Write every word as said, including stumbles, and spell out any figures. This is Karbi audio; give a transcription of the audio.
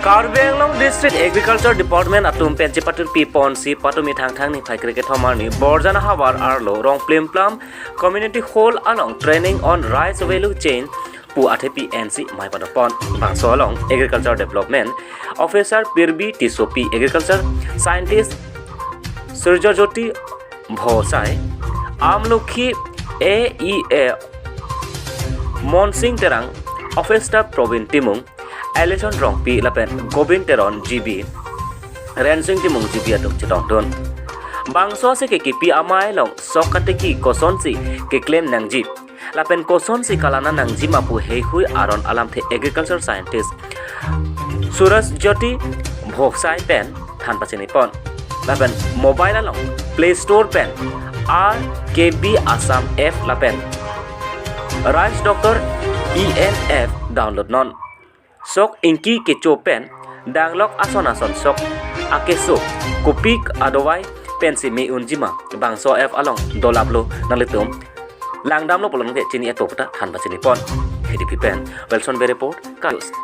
Karbi Anglong District Agriculture Department atum pen chepatirpi ponsi patumi Thangthang niphai kre-kethom arni Borjan ahavar arlo Rongplimplam Community Hall along Training on Rice Value Chain pu athepi ensi mei padopon. Bangso along Agriculture Development Officer Pirbi Tissopi, Agriculture Scientist Surjyajyoti Bhosai, Amlokhi A E A Monsing Terang, Office Staff Probin Timung, Alison Rongpi lapen Gobind Teron G B, Rensing Timung G B atum chetongdun. Bangso ase kekipi amei along sok katiki kosonsi keklem nangji lapen kosonsi kalana nangji ma pu heihui aron alamthe Agriculture Scientist Surjyajyoti Bhosai pen than pachinipon. Lapen mobile along Play Store pen R K B Assam app lapen Rice Doctor E N app download non. Sok ingki kecho pen danglok ason ason sok akeso kopi adovai pensi me unji ma bangso app along dolaplo, nanglitum langdamlo pulo nangke chini eto puta than pachinipon. K D P pen Wilson Bey report, Kayos.